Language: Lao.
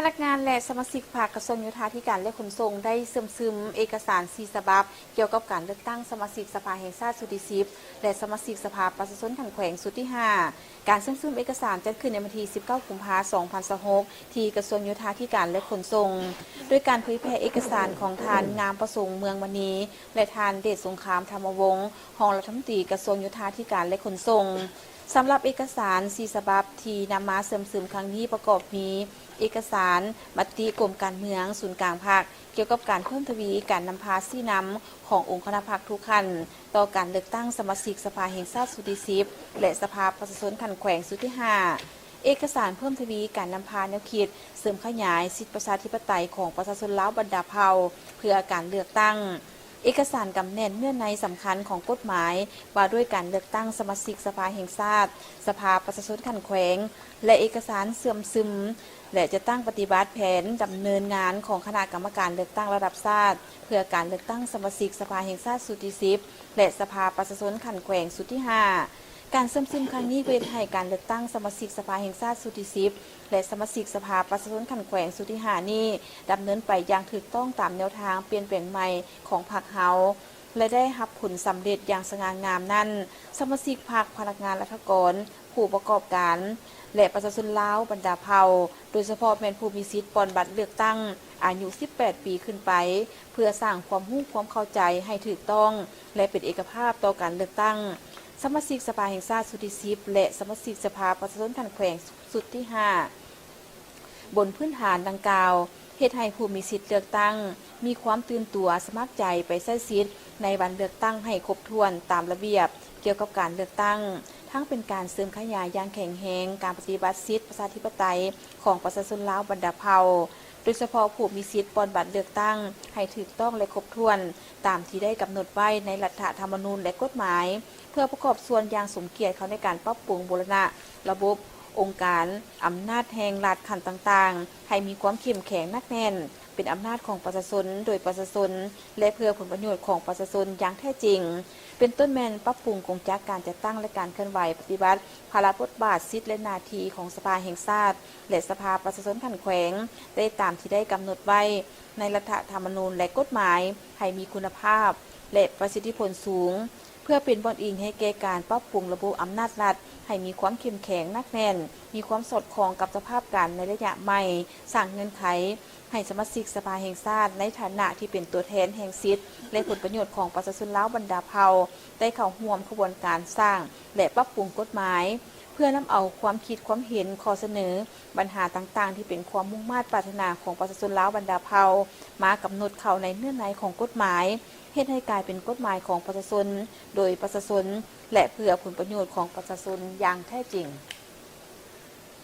ພະນັກງານ ແລະ ສະມາຊິກພັກ ກະຊວງໂຍທາທິການ ແລະ ຂົນສົ່ງ ໄດ້ເຊື່ອມຊຶມເອກະສານສີ່ສະບັບ ກ່ຽວກັບການເລືອກຕັ້ງສະມາຊິກສະພາແຫ່ງຊາດຊຸດທີສິບ ແລະ ສະມາຊິກສະພາປະຊາຊົນຂັ້ນແຂວງຊຸດທີຫ້າ. ການເຊື່ອມຊຶມເອກະສານຈັດຂຶ້ນໃນວັນທີສິບເກົ້າ ກຸມພາ ສອງພັນຊາວຫົກ ທີ່ກະຊວງໂຍທາທິການ ແລະ ຂົນສົ່ງ ໂດຍການເຜີຍແຜ່ເອກະສານຂອງທ່ານ ງາມປະສົງ ເມືອງມະນີ ແລະ ທ່ານ ເດດສົງຄາມ ທຳມະວົງ ຮອງລັດຖະມົນຕີກະຊວງໂຍທາທິການ ແລະ ຂົນສົ່ງ. ສຳລັບເອກະສານສີ່ສະບັບທີ່ນຳມາເຊື່ອມຊຶມຄັ້ງນີ້ ປະກອບມີ ເອກະສານມະຕິກົມການເມືອງສູນກາງພັກ ກ່ຽວກັບການເພີ່ມທະວີການນຳພາຊີ້ນຳຂອງອົງຄະນະພັກທຸກຂັ້ນ ຕໍ່ການເລືອກຕັ້ງສະມາຊິກສະພາແຫ່ງຊາດຊຸດທີສິບ ແລະ ສະພາປະຊາຊົນຂັ້ນແຂວງຊຸດທີຫ້າ. ເອກະສານເພີ່ມທະວີການນຳພາແນວຄິດເສີມຂະຫຍາຍສິດປະຊາທິປະໄຕຂອງປະຊາຊົນລາວບັນດາເຜົ່າ ເພື່ອການເລືອກຕັ້ງ. ເອກະສານກຳແໜ້ນເນື້ອໃນສຳຄັນຂອງກົດໝາຍວ່າດ້ວຍການເລືອກຕັ້ງສະມາຊິກສະພາແຫ່ງຊາດ, ສະພາປະຊາຊົນຂັ້ນແຂວງ ແລະ ເອກະສານເຊື່ອມຊຶມ ແລະ ຈັດຕັ້ງປະຕິບັດແຜນດຳເນີນງານຂອງຄະນະກຳມະການເລືອກຕັ້ງລະດັບຊາດ ເພື່ອການເລືອກຕັ້ງສະມາຊິກສະພາແຫ່ງຊາດຊຸດທີສິບ ແລະ ສະພາປະຊາຊົນຂັ້ນແຂວງຊຸດທີຫ້າ. ການເຊື່ອມຊຶມຄັ້ງນີ້ເພື່ອເຮັດໃຫ້ການເລືອກຕັ້ງສະມາຊິກສະພາແຫ່ງຊາດຊຸດທີສິບ ແລະ ສະມາຊິກສະພາປະຊາຊົນຂັ້ນແຂວງຊຸດທີຫ້ານີ້ ດຳເນີນໄປຢ່າງຖືກຕ້ອງຕາມແນວທາງປ່ຽນແປງໃໝ່ຂອງພັກເຮົາ ແລະ ໄດ້ຮັບຜົນສຳເລັດຢ່າງສະຫງ່າງາມນັ້ນ, ສະມາຊິກພັກ, ພະນັກງານລັດຖະກອນ, ຜູ້ປະກອບການ ແລະ ປະຊາຊົນລາວບັນດາເຜົ່າ, ໂດຍສະເພາະແມ່ນຜູ້ມີສິດປ່ອນບັດເລືອກຕັ້ງອາຍຸສິບແປດປີຂຶ້ນໄປ ເພື່ອສ້າງຄວາມຮູ້ຄວາມເຂົ້າໃຈໃຫ້ຖືກຕ້ອງ ແລະ ເປັນເອກະພາບຕໍ່ການເລືອກຕັ້ງສະມາຊິກສະພາແຫ່ງຊາດຊຸດທີສິບ ແລະ ສະມາຊິກສະພາປະຊາຊົນຂັ້ນແຂວງຊຸດທີຫ້າ. ບົນພື້ນຖານດັ່ງກ່າວ ເຮັດໃຫ້ຜູ້ມີສິດເລືອກຕັ້ງມີຄວາມຕື່ນຕົວສະໝັກໃຈໄປໃຊ້ສິດໃນວັນເລືອກຕັ້ງໃຫ້ຄົບຖ້ວນຕາມລະບຽບກ່ຽວກັບການເລືອກຕັ້ງ, ທັງເປັນການເສີມຂະຫຍາຍຢ່າງແຂງແຮງການປະຕິບັດສິດປະຊາທິປະໄຕຂອງປະຊາຊົນລາວບັນດາເຜົ່າ, ໂດຍສະເພາະຜູ້ມີສິດປ່ອນບັດເລືອກຕັ້ງໃຫ້ຖືກຕ້ອງ ແລະ ຄົບຖ້ວນຕາມທີ່ໄດ້ກຳນົດໄວ້ໃນລັດຖະທຳມະນູນ ແລະ ກົດໝາຍ, ເພື່ອປະກອບສ່ວນຢ່າງສົມກຽດເຂົ້າໃນການປັບປຸງບູລະນະລະບົບ ອົງການອຳນາດແຫ່ງລັດຂັ້ນຕ່າງໆ ໃຫ້ມີຄວາມເຂັ້ມແຂງໜັກແໜ້ນ, ເປັນອຳນາດຂອງປະຊາຊົນ, ໂດຍປະຊາຊົນ ແລະ ເພື່ອຜົນປະໂຫຍດຂອງປະຊາຊົນຢ່າງແທ້ຈິງ, ເປັນຕົ້ນແມ່ນປັບປຸງກົງຈັກການຈັດຕັ້ງ ແລະ ການເຄື່ອນໄຫວປະຕິບັດພາລະບົດບາດ, ສິດ ແລະ ໜ້າທີ່ຂອງສະພາແຫ່ງຊາດ ແລະ ສະພາປະຊາຊົນຂັ້ນແຂວງ ໄດ້ຕາມທີ່ໄດ້ກຳນົດໄວ້ໃນລັດຖະທຳມະນູນ ແລະ ກົດໝາຍ ໃຫ້ມີຄຸນນະພາບ ແລະ ປະສິດທິຜົນສູງ. ເພື່ອເປັນບ່ອນອີງໃຫ້ແກ່ການປັບປຸງລະບົບອຳນາດລັດໃຫ້ມີຄວາມເຂັ້ມແຂງໜັກແໜ້ນ, ມີຄວາມສອດຄ່ອງກັບສະພາບການໃນໄລຍະໃໝ່, ສ້າງເງື່ອນໄຂໃຫ້ສະມາຊິກສະພາແຫ່ງຊາດໃນຖານະທີ່ເປັນຕົວແທນແຫ່ງສິດ ແລະ ຜົນປະໂຫຍດຂອງປະຊາຊົນລາວບັນດາເຜົ່າ ໄດ້ເຂົ້າຮ່ວມຂະບວນການສ້າງ ແລະ ປັບປຸງກົດໝາຍ ເພື່ອນຳເອົາຄວາມຄິດຄວາມເຫັນ, ຂໍ້ສະເໜີ, ບັນຫາຕ່າງໆທີ່ເປັນຄວາມມຸ່ງມາດປາດຖະໜາຂອງປະຊາຊົນລາວບັນດາເຜົ່າ ມາກຳນົດເຂົ້າໃນເນື້ອໃນຂອງກົດໝາຍ, ເຮັດໃຫ້ກາຍເປັນກົດໝາຍຂອງປະຊາຊົນ, ໂດຍປະຊາຊົນ ແລະ ເພື່ອຜົນປະໂຫຍດຂອງປະຊາຊົນຢ່າງແທ້ຈິງ.